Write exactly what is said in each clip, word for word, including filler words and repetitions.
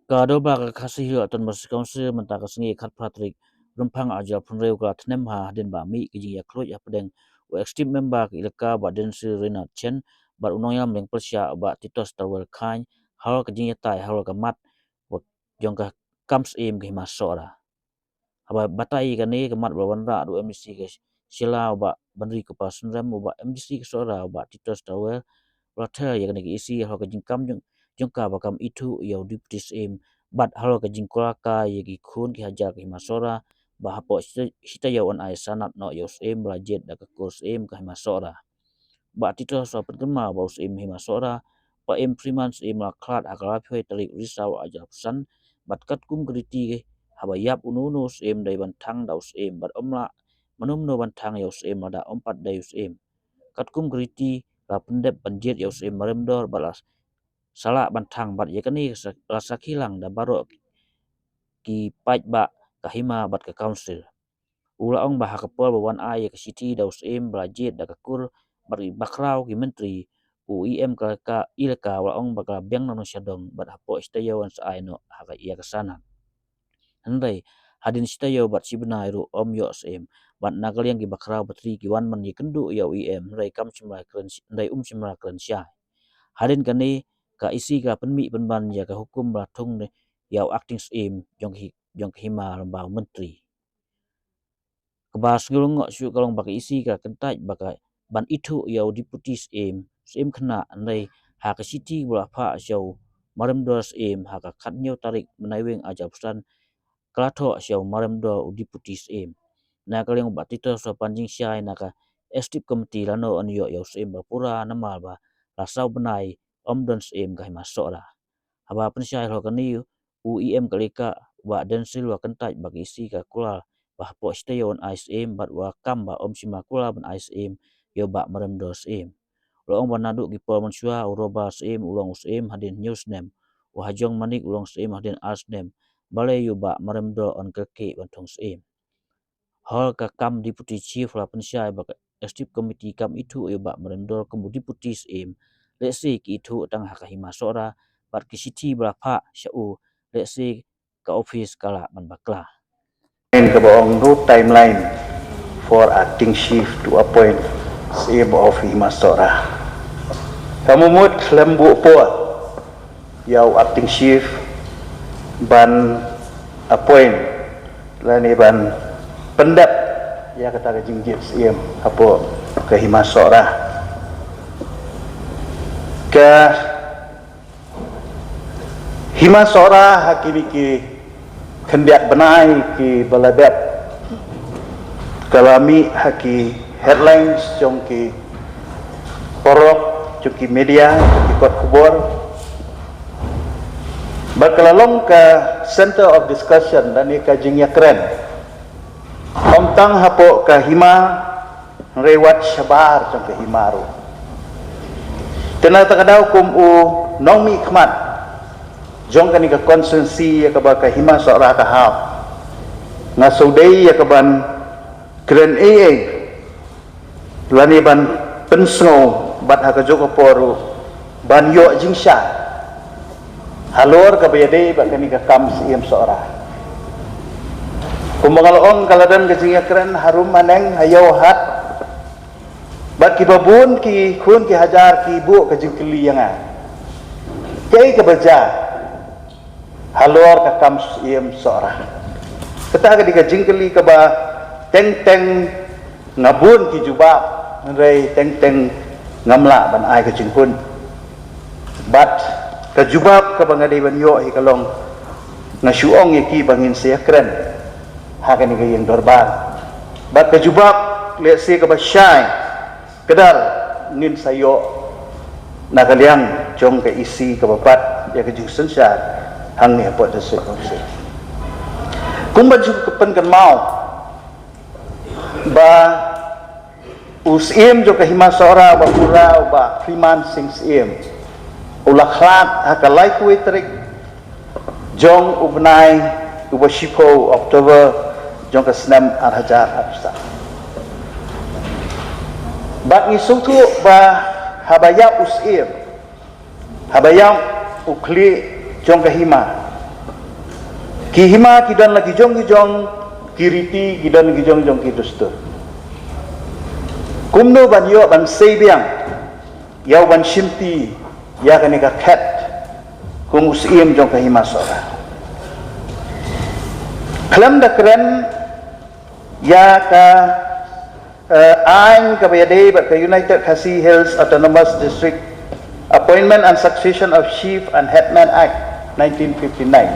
Ka Dorbar ka Khasi Hills Autonomous Council mynta ka sngi khatphra tarik Rymphang arhajar arphew hynriew ka la thnem ha hadien ba mih ka jingïakhluid hapdeng u Executive Member ka elaka Bah Denzil Reinhard Chen bad u nongïalam ïing pyrshah Bah Titus Tawel Chyne halor ka jingïatai halor ka mat jong ka kam syiem ka Hima Sohra. Haba batai ïa kane ka mat ba la wanrah da u MDC ka Shella u Bah Banri Kupar Synrem, u Bah MDC ka Sohra u Bah Titus Tawel u la ther ïa kane ka EC halor ka jingkam jong, jong ka ba kam ithuh ïa u Deputy Syiem bad halor ka jingkular kai ïa ki khun ki hajar ka Hima Sohra ba hapoh shi taïew yn ai sanad noh ïa u Syiem ba la jied da ka kur Syiem ka Hima Sohra. Bah Titus u la pynkynmaw ba u Syiem Hima Sohra, Bah Im Freeman Syiem u la khlad ha ka laiphew tarik Risaw arhajar arphew san bad katkum ka riti haba ïap uno uno u Syiem dei ban thang da u Syiem bad ym lah mano mano ban thang ïa u Syiem lada ym pat dei u Syiem. Katkum ka riti la pyndep ban jied ïa u Syiem Marem Dor bad la sa lah ban thang bad ïa kane ka sa-, la sakhi lang da baroh ki paidbah ka hima bad ka council. U la ong ba ha ka por ba wan ai ïa ka shithi da u Syiem ba la jied da ka kur bad ki bakhraw ki myntri, u EM ka elaka u la ong ba ka la biang na nongshadong bad hapoh shi taïew yn sa ai noh ha ka ïa ka sanad. Hynrei hadien shi taïew bad shi bnai ruh ym ïoh Syiem bad na ka liang ki bakhraw batri ki wan ban ïakynduh ïa u EM hynrei kam shym la kren, hynrei um shym la kren shai. Hadien kane ka EC ka la pynmih pynban ïa ka hukum ba la thung ïa u Acting Syiem jong ka hi-, jong ka hima lyngba u myntri. Kaba sngewlyngngoh shuh ka long ba ka EC ka kyntait ba ka ban ithuh ïa u Deputy Syiem, Syiem khynnah, hynrei ha ka shithi ba la phah sha u Marem Dor Syiem ha ka khathynñiew tarik Naiwieng arhajar arphew san ka la thoh sha u Marem Dor u Deputy Syiem. Na ka liang u Bah Titus u la pan jingshai na ka Executive Committee lano yn ïoh ïa u Syiem ba pura namar ba la saw bnai ym don Syiem ka Hima Sohra. Haba pynshai halor kane u EM ka elaka Bah Denzil u la kyntait ba ka EC ka kular ba hapoh shi taïew yn ai Syiem bad u la kam ba ym shym la kular ban ai Syiem ïa u Bah Marem Dor Syiem. U la ong ba naduh ki por mynshuwa u Dorbar Syiem u long u Syiem hadien hynñiew snem, u Hajong Manik u long Syiem hadien ar snem, balei ïa u Bah Marem Dor yn kyrkieh ban thung Syiem. Halor ka kam Deputy Chief la pynshai ba ka Executive Committee kam ithuh ïa u Bah Marem Dor kum u Deputy Syiem, lehse ki ithuh tang ha ka Hima Sohra bad ki shithi ba la phah sha u lehse ka office ka lah ban bakla. Kaba ong no timeline for acting chief to appoint Syiem of Hima Sohra. Ka mut khlem buh por ïa u acting chief ban appoint lane ban pyndep ïa kata ka jingjied Syiem hapoh ka Hima Sohra. Ka Hima Sohra ha kine ki khyndiat bnai kiba la dep ka la mih ha ki headlines jong ki paralok, jong ki media, jong ki kot khubor. Bad ka la long ka center of discussion lane ka jingïakren. Ym tang hapoh ka hima, hynrei wat shabar jong ka hima ruh. Te na kata ka daw kum u nongmihkhmat jong kane ka constituency ïa kaba ka Hima Sohra ka hap, nga sngewdei ïa kaban kren ei ei lane ban pynsngew bad ha kajuh ka por ruh ban ïoh jingshai halor kaba ïadei bad kane ka kam Syiem Sohra. Kumba nga la ong, ka la don ka jingïakren harum haneng ha ïew hat bad kiba bun ki khun ki hajar ki buh ka jingkylli ïa nga, kaei kaba jia halor ka kam Syiem Sohra? Kata ka dei ka jingkylli kaba teng teng nga bun ki jubab, hynrei teng teng ngam lah ban ai ka jinghun. Bad ka jubab kaba nga dei ban ïoh hi ka long, nga shu ong ïa ki ba ngin sa ïakren ha kane ka ïing dorbar. Bad ka jubab lehse kaba shai, kdar ngin sa ïoh na ka liang jong ka EC kaba bat ïa ka jingsynshar hangne hapoh District Council. Kumba ju pynkynmaw ba u Syiem jong ka Hima Sohra ba pura, u Bah Freeman Sing Syiem, u la khlad ha ka laiphew tarik jong u bnai uba shiphew October jong ka snem arhajar arphew san. Bad ngi sngewthuh ba haba ïap u Syiem, haba ïap u khlieh jong ka hima, Ki hima ki don la ki jong ki jong ki riti, ki don ki jong jong ki dustur. Kumno ban ïoh ban sei biang ïa u ban shimti ïa kane ka khet kum u Syiem jong ka Hima Sohra. Khlem da kren ïa ka eh, aiñ kaba ïadei bad ka United Khasi Hills Autonomous District Appointment and Succession of Chief and Headman Act nineteen fifty-nine.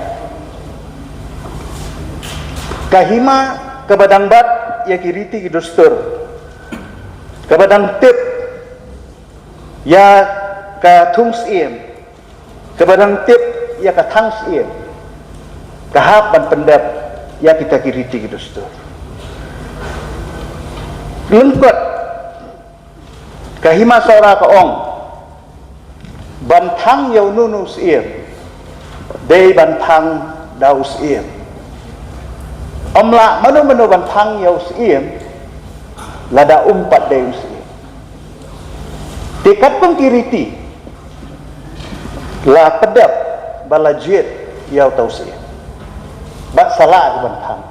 Ka hima kaba dang bat ïa ki riti ki dustur, kaba dang tip ïa ka thung Syiem, kaba dang tip ïa ka thang Syiem, ka hap ban pyndep ïa kita ki riti ki dustur. Lyngkot ka Hima Sohra ka ong, ban thang ïa uno uno u Syiem dei ban thang da u Syiem. Ym lah mano mano ban thang ïa u Syiem lada um pat dei u Syiem. Te katkum ki riti la pyndep ba la jied ïa uta u Syiem. Bad sa lah ka ban thang.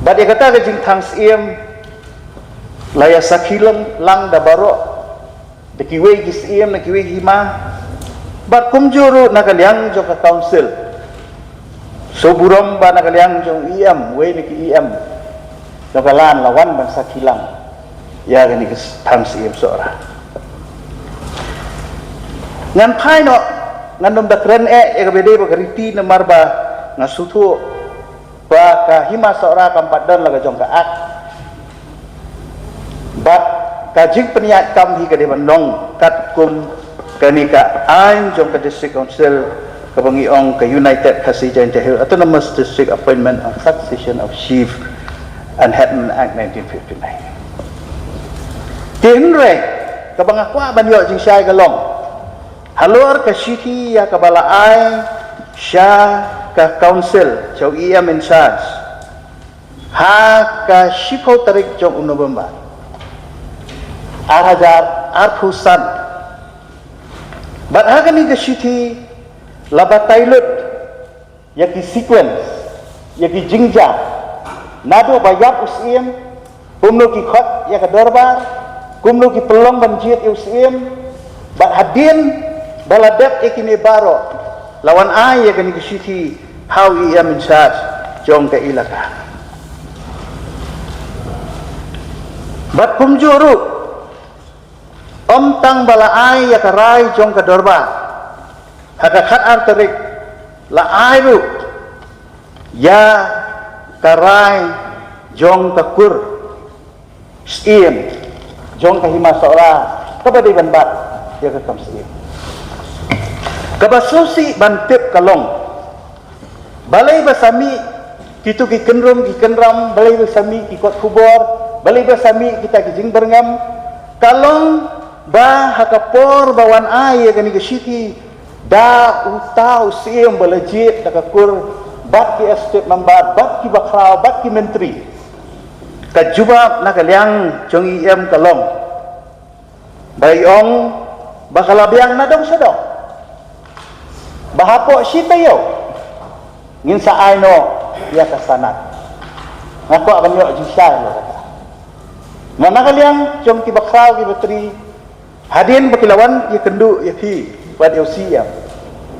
Bad ïa kata ka jingthang Syiem la ïa sakhi lang, lang da baroh, da kiwei ki Syiem, da kiwei ki hima. Bad kumjuh ruh na ka liang jong ka council, shu burom ba na ka liang jong EM, wei na ki EM jong ka Ladakh la wan ban sakhi lang ïa kane ka thang Syiem Sohra. Ngan phai noh, ngan ym da kren eh ïa kaba ïadei bad ka riti namar ba nga sngewthuh ba ka Hima Sohra kam pat don la ka jong ka Act. Bad ka jingpynïaid kam hi ka dei ban long katkum kane ka aiñ jong ka District Council kaba ngi ong ka United Khasi Jaintia Hills Autonomous District Appointment and Succession of Chief and Headman Act nineteen fifty-nine. Te hynrei kaba nga kwah ban ïoh jingshai ka long, halor ka shithi ïa kaba la ai sha ka council, sha u EM in charge, ha ka shiphew tarik jong u November ar hajar arphew san. Bad ha kane ka shithi la batai lut ïa ki sequence, ïa ki jingjia, naduh ba ïap u Syiem, kumno ki khot ïa ka dorbar, kumno ki pynlong ban jied ïa u Syiem, bad hadien ba la dep ïa kine baroh la wan ai ïa kane ka shithi ha u EM in charge jong ka ilaka. Bad kumjuh ruh, ym tang ba la ai ïa ka rai jong ka dorbar ha ka khatar tarik, la ai ruh ïa ka rai jong ka kur Syiem jong ka Hima Sohra kaba dei ban bat ïa ka kam Syiem. Kaba sngewsih ban tip ka long, balei ba sa mih kito ki kynrum ki kynram, balei ba sa mih ki kot khubor, balei ba sa mih kita ki jingbyrngem? Ka long ba ha ka por ba wan ai ïa kane ka shithi da uta u Syiem ba la jied da ka kur, bad ki State Member, bad ki bakhraw, bad ki myntri, ka jubab na ka liang jong EM ka long ba i ong ba ka la biang na dong sha dong, ba hapoh shi taïew ngin sa ai noh ïa ka sanad. Nga kwah ban ïoh jingshai ïa kata. Namar na ka liang jong ki bakhraw ki batri, hadien ba ki la wan ïakynduh ïa phi bad ïa u CM,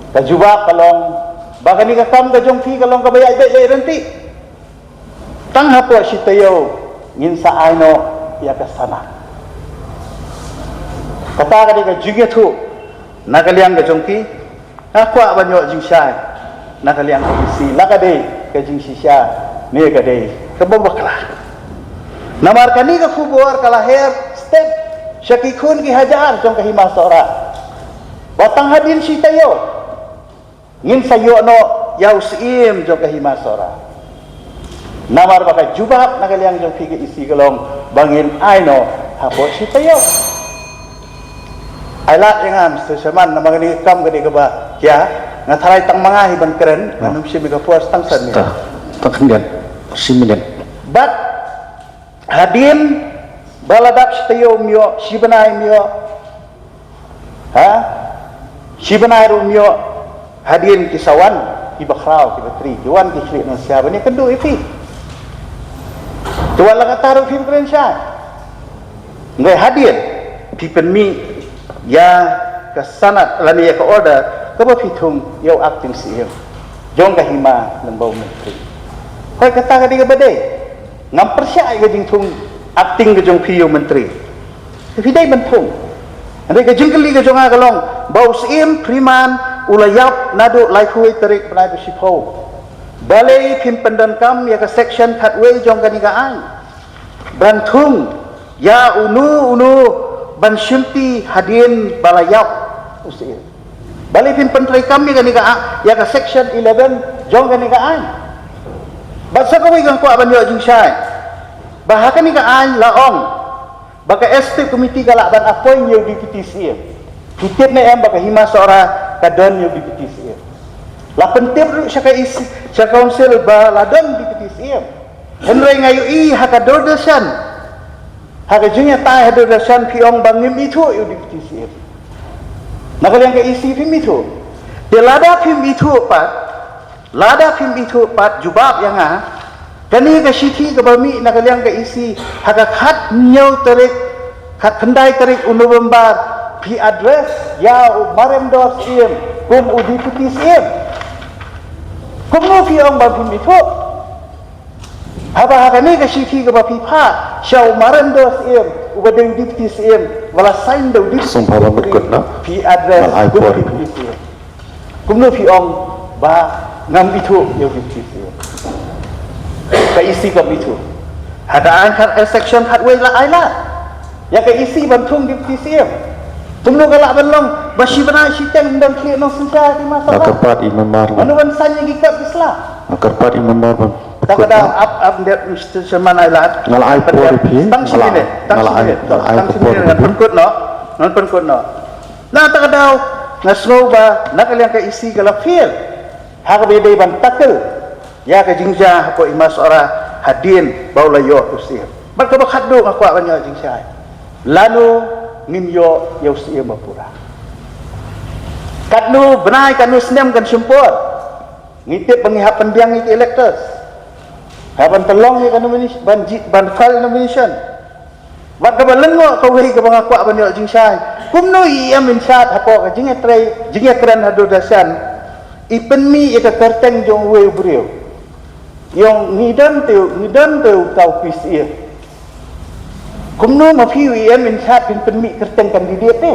ka jubab ka long ba kane ka kam ka jong phi ka long kaba ïaid beit ïaid ryntih. Tang hapoh shi taïew ngin sa ai noh ïa ka sanad. Kata ka dei ka jingïathuh na ka liang ka jong ki. Nga kwah ban ïoh jingshai na ka liang ka EC, la ka dei ka jingshisha ne ka dei kaba bakla. Namar kane ka khubor ka la her step sha ki khun ki hajar jong ka Hima Sohra, ba tang hadien shi taïew ngin sa ïoh noh ïa u Syiem jong ka Hima Sohra. Namar ba ka jubab na ka liang jong phi ka EC ka long ba ngin ai noh hapoh shi taïew. Ai lad ïa nga, Mister Chairman, namar kane ka kam ka dei kaba khia, nga tharai tang ma nga hi ban kren, ngan ym shim ïa ka por, tang san minit. Tang, tang khyndiat, shi minit. Bad hadien ba la dap shi taïew ym ïoh, shi bnai ym ïoh, ha? Shi bnai ruh ym ïoh, hadien ki sa wan Ki bakhraw, ki batri, ki wan ki khlieh nongshia ban ïakynduh ïa phi. Te wat la katta ruh phim kren shai. Ngai hadien phi pynmih ïa ka sanad lane ïa ka order kaba phi thung ïa u acting C M jong ka hima lyngba u myntri. Hooid, kata ka dei kaba dei. Ngam pyrshah ïa ka jingthung acting ka jong phi ïa u myntri. Phi dei ban thung. Hynrei ka jingkylli ka jong nga ka long ba u Syiem Freeman u la ïap naduh laiphew tarik bnai ba shiphew. Balei phim pyndonkam ïa ka section khatwei jong kane ka aiñ ban thung ïa uno uno ban shimti hadien ba la ïap u Syiem? Balei phim pyntreikam ïa kane ka, ïa ka section eleven jong kane ka aiñ? Bad sa kawei nga kwah ban ïoh jingshai ba ha kane ka aiñ la ong ba ka executive committee ka lah ban appoint ïa u Deputy C M. Phi tip ne em ba ka Hima Sohra ka don ïa u Deputy C M? La pyntip ruh sha ka E C, sha ka council ba la don Deputy C M. Hynrei nga ïohi ha ka Doordarshan, ha ka jingïatai ha Doordarshan phi ong ba ngim ithuh ïa u Deputy C M. Na ka liang ka E C phim ithuh. Te lada phim ithuh pat, lada phim ithuh pat, jubab ïa nga. Kane ka shithi kaba mih na ka liang ka E C ha ka khathynñiew tarik, khatkhyndai tarik u November, phi address ïa u Maremdor Syiem kum u Deputy Syiem. Kumno phi ong ba phim ithuh? Haba ha kane ka shithi kaba phi phah sha u Maremdor Syiem uba dei u Deputy Syiem, ba la sign da u Deputy Syiem, phi address kum u Deputy Syiem. Kumno phi ong ba ngam ithuh ïa u Deputy Syiem? Ka E C kam ithuh. Haba aiñ khat, eh, section khatwei la ai lad ïa ka E C ban thung Deputy Syiem. Kumno ka lah ban long ba shi bnai shi teng ym don khlieh nongsynshar ha ka Hima Sohra? Nga kyrpad i member. Mano ban sign ïa ki kot ki sla? Nga kyrpad i member ban. Ta ka daw, ap, ap, Mister Chairman, ai lad. Nga la ai por ïa phi. Tang shi minit, tang shi minit, tang shi minit. Ngan pynkut noh, ngan pynkut noh. Na ta ka daw, nga sngew ba na ka liang ka E C ka la fail ha kaba ïadei ban tackle ïa ka jingjia hapoh Hima Sohra hadien ba u la ïoh u Syiem. Bad kaba khatduh nga kwah ban ïoh jingshai, lano ngin ïoh ïa u Syiem ba pura? Katno bnai, katno snem kan shim por? Ngi tip ba ngi hap pynbiang ïa ki electors, hap ban pynlong ïa ka nomination, ban ji, ban file nomination. Bad kaba lyngngoh kawei kaba nga kwah ban ïoh jingshai, kumno i E M in charge hapoh ka jingïatrei, jingïakren ha Doordarshan, i pynmih ïa ka kyrteng jong uwei u briew? I ong ngi don te, ngi don te uta u P C M. Kumno ma phi u E M in charge phin pynmih kyrteng candidate te?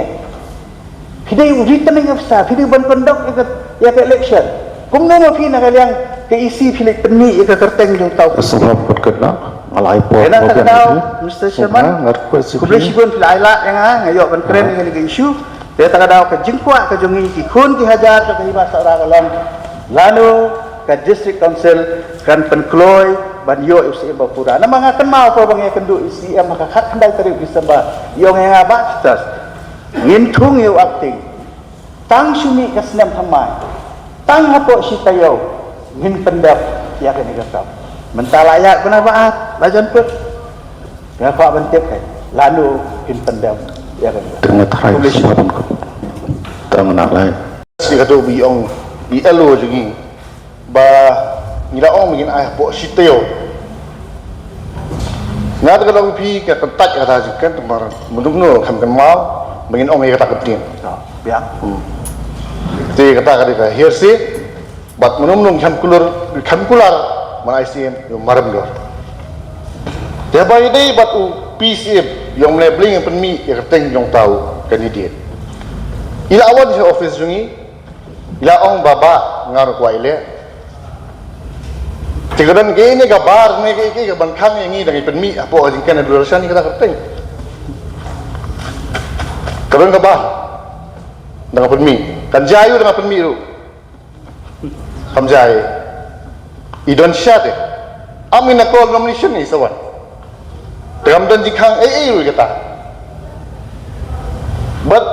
Phi dei u returning officer, phi dei ban conduct ïa ka, ïa ka election. Kumno ma phi na ka liang ka E C phi leit pynmih ïa ka kyrteng jong uta u P C M? Sa sngewbha pynkut noh, nga la ai por. Te na kata ka daw, Mister Chairman, khublei shibun phi la ai lad ïa nga, nga ïoh ban kren ïa kane ka issue. Te na kata ka daw, ka jingkwah ka jong ngi ki khun ki hajar jong ka Hima Sohra ka long, lano ka District Council kan pynkloi ban ïoh ïa u Syiem ba pura? Namar nga kynmaw haba nga ïakynduh ïa u Syiem ha ka khatkhyndai tarik December, i ong ïa nga, Bah Titus, ngin thung ïa u acting tang shu mih ka snem thymmai, tang hapoh shi taïew ngin pyndep ïa kane ka kam. Mynta la ïaid bnai ba ar, la jan kut. Nga kwah ban tip, eh, lano phin pyndep ïa kane ka kam. Te nga tharai sngewbha ban kut. Te nga nang lai. Shi kato ba i ong i L O jong ngi ba ngi la ong ba ngin ai hapoh shi taïew. Nga te ka long phi ka kyntait kata jingkren, namar mano mano kham kynmaw ba ngin ong ïa kata ka ktien. Te kata ka dei ka hearsay. Bad mano mano kham kular, kham kular ban ai Syiem ïa u Maremdor. Te ba ïadei bad u P C M, i ong mynne balei ngin pynmih ïa ka kyrteng jong uta u candidate. I la wan sha office jong ngi, i la ong ba, Bah, nga ruh kwah leh. Te ka don kaei ne ka bar ne kaei kaei kaban khang ïa ngi da ngi pynmih hapoh ka jingkren ha Doordarshan ïa kata ka kyrteng? Ka don ka bar da nga pynmih? Kan jia aiu da nga pynmih ruh? Kam jia ei. I don shisha te. Am ngin ïa call nomination ne sa wan? Te kam don jingkhang ei ei ruh ïa kata. Bad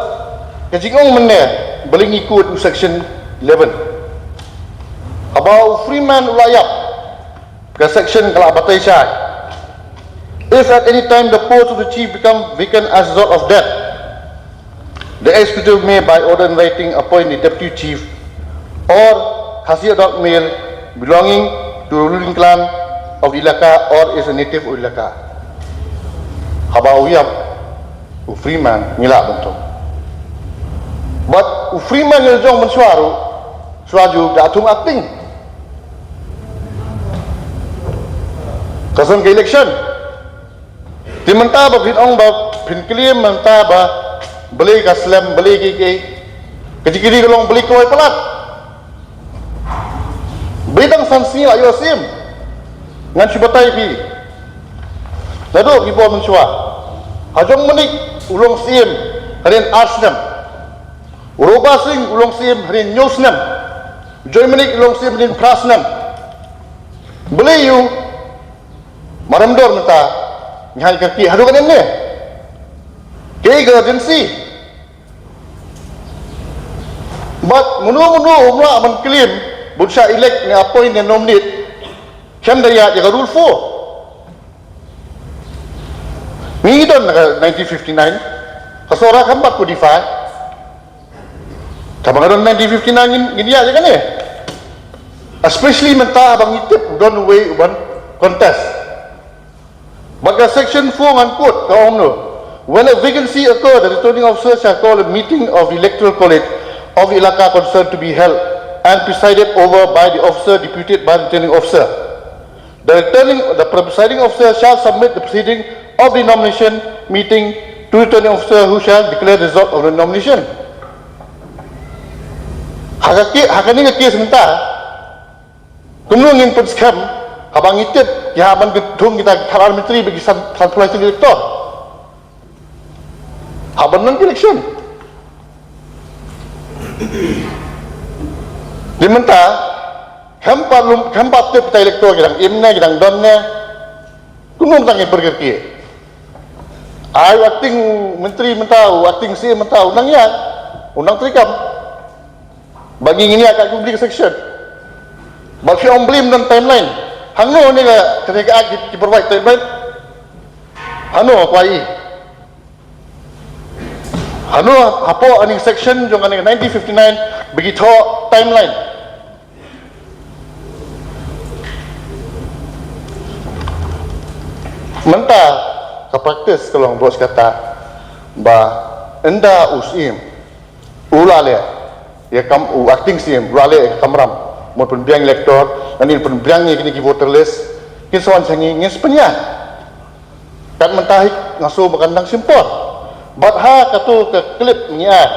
ka jingong mynne, balei ngi quote u section eleven. Haba u Freeman u la ïap, ka section ka la batai shai: If at any time the post of the chief become vacant as a result of death, the executive may, by order in writing, appoint the deputy chief or Khasi adult male belonging to ruling clan of Elaka or is a native of Elaka. Haba u ïap u Freeman ngi lah ban thung. But u Freeman ngi la jong mynshuwa ruh, shuwa ju da thung acting. Ka song ka election. Te mynta ba phin ong ba phin claim mynta ba balei ka slem, balei kiei kiei. Ka jingkylli ka long balei kawei palat. Balei tang san sngi la ïoh syiem. Ngan shu batai phi. Naduh ki por mynshuwa. Hajrong Manik u long syiem hadien ar snem. U Roba Singh u long syiem hadien hynñiew snem. Joy Manik u long syiem hadien phra snem. Balei ïoh marem dor mynta ngi hap kyrkieh haduh katne ne. Kaei ka urgency. Bad mano mano um lah ban claim ba un shah elect ne appoint ne nominate. Khlem da ïaid ïa ka rule four. Ngi don na ka nineteen fifty-nine. Ka Sohra kam pat codify. Tangba nga don nineteen fifty-nine ngin, ngin ïaid ïa kane. Especially mynta ba ngi tip u don uwei uban contest. Bad ka section four ngan quote ka ong kumno. When a vacancy occur, the returning officer shall call a meeting of the electoral college of the elaka concerned to be held and presided over by the officer deputed by the returning officer. The returning, the presiding officer shall submit the proceeding of the nomination meeting to returning officer who shall declare the result of the nomination. Ha ka ki, ha kane ka case mynta. Kumno ngin pynskhem, haba ngi tip, ki hap ban thung kita ki parliamentary bad ki san, san phew lai tylli elector. Hap ban long election. Te mynta, khlem pat lum, khlem pat tip kita elector ki dang im ne, ki dang don ne. Kumno mynta ngin pyrkhat ki. Ai u acting myntri mynta, u acting C M mynta, u nang ïa, u nang treikam. Bad ngi ngin ïa ka public section. Bad phi ong blame don timeline. Hangno ne ka, ka, ka, ki, ki provide timeline. Hangno ka kwai. Hangno hapoh kane ka section jong kane ka nineteen fifty-nine ba ki thoh timeline. Mynta ka practice ka long bad kata ba ynda u C M u la leh ïa ka kam, u acting C M u la leh ïa ka kamram, mut pynbiang elector, lane pynbiang ïa kine ki voter list, kin sa wan sha ngi, ngin sa pynïaid. Kat mynta hi nga sngew ba kan dang shim por. Bad ha kato ka clip ngi ai.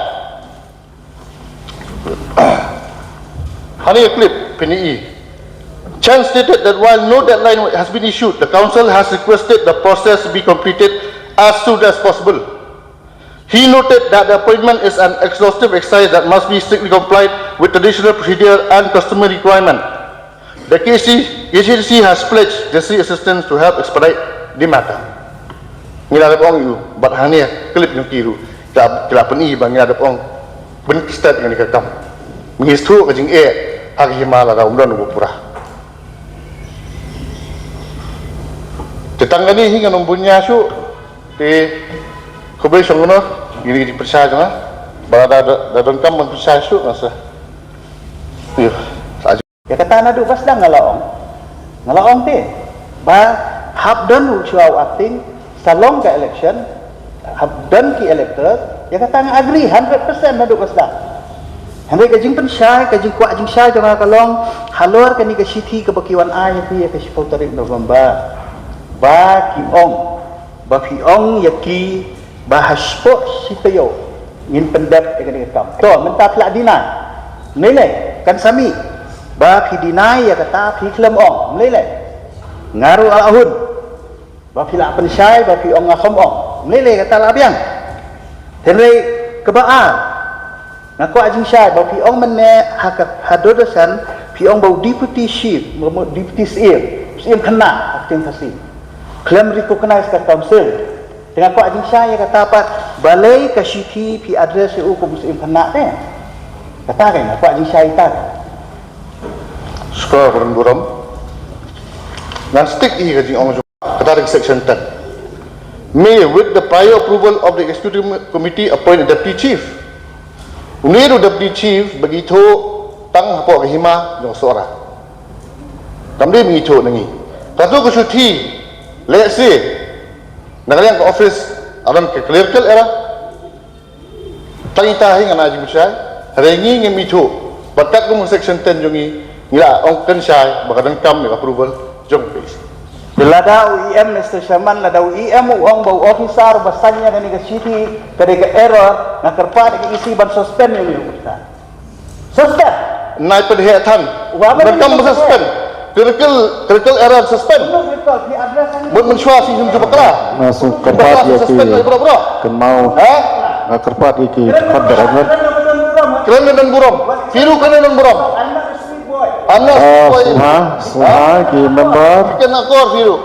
Ha kane ka clip phin ïohi. Chan stated that while no deadline has been issued, the council has requested the process be completed as soon as possible. He noted that the appointment is an exhaustive exercise that must be strictly complied with traditional procedure and customary requirement. The K C, K C C has pledged necessary assistance to help expedite the matter. Ngi la dep ong ïa u, bad hangne clip jong ki ruh, ki la, ki la pyni ba ngi la dep ong ban start ïa kane ka kam. Ngi shu ka jingeh ha ka hima lada ym don uba pura. Te tang kane hi ngan ym bun ïa shuh. Te khublei shibun, ïa kine ki jingpynshai jong nga. Ba da, da, da donkam ban pynshai shuh nga sa. Ïa, sa ju. Ïa kata naduh ba sdang nga la ong. Nga la ong te ba hap don u shuwa u acting, sa long ka election, hap don ki electors, ïa kata nga agree hundred percent naduh ba sdang. Hynrei ka jingpynshai, ka jingkwah jingshai jong nga ka long halor kane ka shithi kaba ki wan ai ïa phi ïa ka shiphew tarik November. Ba ki ong, ba phi ong ïa ki ba ha shapoh shi taïew ngin pyndep ïa kane ka kam. To, mynta phi la deny. Mlei lei, kan sa mih. Ba phi deny ïa kata phi khlem ong. Mlei lei. Nga ruh la hun. Ba phi la pynshai, ba phi ong nga khlem ong. Mlei lei kata la biang. Hynrei kaba ar. Nga kwah jingshai ba phi ong mynne ha ka, ha Dodasan, phi ong ba u deputy chief, ba u deputy C M, C M khynnah, ha ktien Khasi. Khlem recognize ka council. Te nga kwah jingshai ïa kata pat, balei ka shithi phi address ïa u kum u C M khynnah te. Kata ka nga kwah jingshai ïa kata. Shuwa ban burom. Ngan stick ïa ka jingong jong kata dei section ten. May, with the prior approval of the executive committee, appoint a deputy chief. Une u deputy chief ba ki thoh tang hapoh ka hima jong Sohra. Kam dei ba ngi ithuh na ngi. Katto ka shuti, let's say, na ka liang ka office, adan ka clerical error. Tang ita hi nga na jingshai, hynrei ngi ngim ithuh. Bad katkum section ten jong ngi, ngi la ong kynshai ba ka donkam ïa ka approval jong ka P A C. Lada u E M, Mister Chairman, lada u E M u ong ba u officer ba sign ïa kane ka shithi ka dei ka error, nga kyrpad ïa ka E C ban suspend ïa une u officer. Suspend. Nai pynheh than. Wa ba donkam ba suspend. Critical, critical error suspend. Mut mynshuwa shi jum ju bakla. Nga sngewkyrpad ïa ki. Suspend bro bro. Kynmaw. Ha? Nga kyrpad ïa ki khot da rang. Kren da don burom. Phi ruh kren da don burom. Anak Ah, sngewbha, sngewbha ki member. Kena kor phi ruh.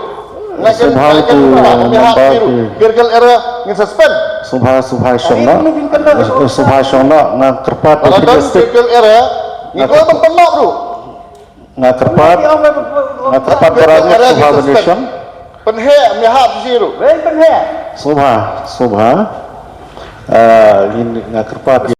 Sngewbha ki member ki. Critical error ngin suspend. Sngewbha, sngewbha shong noh. Sngewbha shong noh, nga kyrpad ïa ki district. Critical error ngi ko ban pynlong ruh. Nga kyrpad, nga kyrpad barabor, sngewbha ban ïa shong. Pynheh, ym ïahap shi ruh. Sngewbha, sngewbha. Ah, ngin, nga kyrpad.